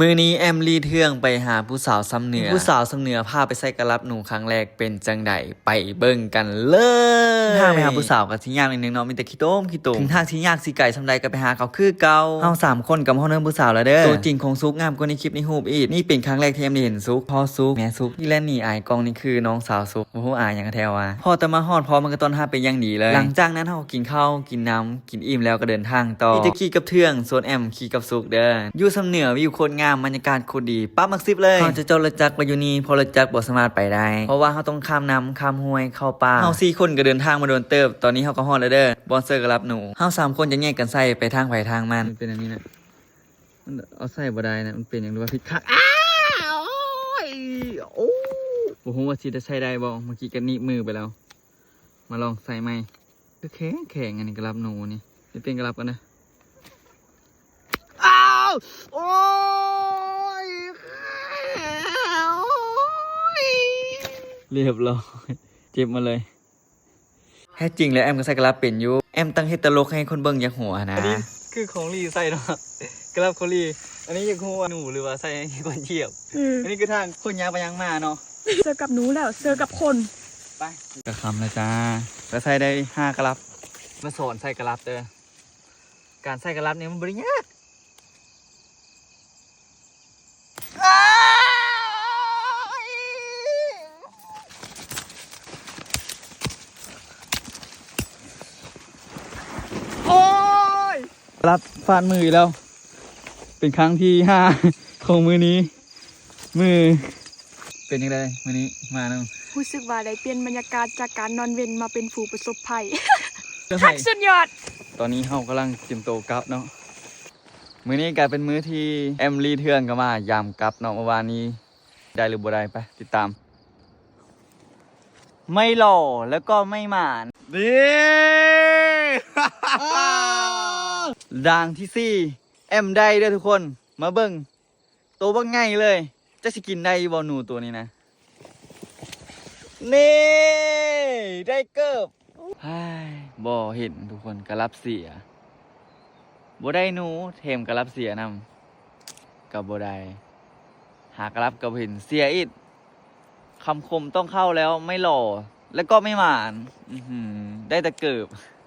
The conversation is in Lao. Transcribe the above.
ມື້ນີ້ແອມລີເທື່ອງໄປຫາຜູ້ສາວຊຳເໜືອ. ຜູ້ສາວຊຳເໜືອພາໄປໃສ່ກະລັບໜູຄັ້ງແລກເປັນຈັ່ງໃດ? ໄປເບິ່ງກັນເລີຍ. ທາງໄປຫາຜູ້ສາວກໍຊິຍາກໜ້ອຍໜຶ່ງເນາະ, ມີແຕ່ຂີ້ໂຕົມຂີ້ໂຕມ. ເຖິງທາງຊິຍາກຊິໄກສ່ຳໃດກໍໄປຫາເຂົາຄືເກົ່າ. ເຮົາສາມຄົນກໍມາຮອດເຮືອນຜູ້ສາວແລ້ວເດີ. ໂຕຈິງຂອງສຸກງາມກວ່າໃນຄລິບໃນຮູບອີກ. ນີ້ເປັນຄັ້ງແລກທີ່ແອມໄດ້ເຫັນສຸກ. ພໍສຸກ ແມ່ສຸກ ທີ່ແລ່ນໜີອາຍກ້ອງນີ້ຄືນ້ອງສາວສຸກ. ບໍ່ຮູ້ອາຍຫຍັງແທ້ວ່າ. ພໍແຕ່ມາຮອດ ພໍ່ມັນກໍຕ້ອນຮັບເປັນຢ່າງດີເລີຍ. ຫຼັງຈາກນັ້ນເຮົາກໍກິນເຂົ້າກິນນ້ຳ ກິນອີ່ມແລ້ວກໍເດີນທາງຕໍ່. ມີແຕ່ຂີ່ກັບເທື່ອງ ສ່ວນແອມຂີ່ກັບສຸກເດີ. ຢູ່ຊຳເໜືອວິວໂຄດງາມ ບັນຍາກາດໂຄດດີ ປັບມັກສິບເລີຍ. ເຮົາຈະຈອດລົດຈັກໄວ້ຢູ່ນີ້ ເພາະລົດຈັກບໍ່ສາມາດໄປໄດ້ ເພາະວ່າເຮົາຕ້ອງຂ້າມນ້ຳຂ້າມຫ້ວຍເຂົ້າປ່າ. ເຮົາສີ່ຄົນກໍເດີນທາງມາໂດນເຕີບ. ຕອນນີ້ເຮົາກໍຮອດແລ້ວເດີ ບ່ອນໃສ່ກະລັບໜູ. ເຮົາສາມຄົນຈະແຍກກັນໃສ່ໄປທາງໃຜທາງມັນ. ມັນເປັນອັນນີ້ນະ ມັນເອົາໃສ່ບໍ່ໄດ້ນະ. ມັນເປັນຫຍັງ ຫຼືວ່າຜິດຄັກ? ອ້າວ ໂອ້ຍ ໂອ້ ບໍ່ຮູ້ວ່າຊິໄດ້ໃຊ້ໄດ້ບໍ່. ເມື່ອກີ້ກໍໜີບມືໄປແລ້ວ. ມາລອງໃສ່ໃໝ່. ຄືແຂງແຂງ ອັນນີ້ກະລັບໜູນີ້. ໄປປ່ຽນກະລັບກ່ອນເດີ. ອ້າວ ໂອ້ຍ ໂອ້ຍ ລຽບຮ້ອຍ ເຈັບມາເລີຍ. ແທ້ຈິງແລ້ວແອມກໍໃສ່ກະລັບເປັນຢູ່. ແອມຕັ້ງເຮັດຕະຫຼົກໃຫ້ຄົນເບິ່ງຢາກຫົວຫັ້ນນະ. ອັນນີ້ຄືຂອງລີໃສ່ເນາະ ກະລັບຂອງລີ. ອັນນີ້ຢາກຮູ້ວ່າໜູ ຫຼືວ່າໃສ່ໃຫ້ຄວນຢຽບ. ອືມ ອັນນີ້ຄືທາງຄົນຍ່າງໄປຍ່າງມາເນາະ. ເສື້ອກັບໜູແລ້ວ ເສື້ອກັບຄົນ. ໄປ ກະຄ່ຳແລ້ວຈ້າ. ກະໃສ່ໄດ້ຫ້າກະລັບ. ມາສອນໃສ່ກະລັບເດີ. ການໃສ່ກະລັບນີ້ມັນບໍ່ໄດ້ຍາກ. ໂອ້ຍ ລັບຟາດມືອີກແລ້ວ ເປັນຄັ້ງທີຫ້າຂອງມື້ນີ້. ມື້ ເປັນຈັ່ງໃດມື້ນີ້ມານຳ? ຮູ້ສຶກວ່າໄດ້ປ່ຽນບັນຍາກາດຈາກການນອນເວັນມາເປັນຜູ້ປະສົບໄພ. ເຊີໄພ ສຸດຍອດ. ຕອນນີ້ເຮົາກຳລັງກຽມໂຕກັບເນາະ. ມື້ນີ້ກາຍເປັນມື້ທີ່ແອມລີເທື່ອງກໍມາຢາມກັບເນາະ. ເມື່ອວານນີ້ໄດ້ຫຼືບໍ່ໄດ້ ໄປຕິດຕາມ. ໄມ່ຫຼໍ່ ແລ້ວກໍໄມ່ໝານ. ນີ້ ດາງທີສີ່ ແອມໄດ້ເດີທຸກຄົນ. ມາເບິ່ງ ໂຕບັກໃຫຍ່ເລີຍ. ຈັກຊິກິນໄດ້ຢູ່ບໍ່ໜູໂຕນີ້ນະ? ນີ້ ໄດ້ເກີບ. ເຮີ້ຍ ບໍ່ເຫັນທຸກຄົນ ກະລັບເສຍ. ບໍ່ໄດ້ໜູ ແຖມກະລັບເສຍນຳ ກໍບໍ່ໄດ້. ຫາກະລັບກໍບໍ່ເຫັນ ເສຍອີກ. ຄຳຄົມຕ້ອງເຂົ້າແລ້ວ ໄມ່ຫຼໍ່ ແລ້ວກໍໄມ່ໝານ. ອືຫື ໄດ້ແຕ່ເກີບ.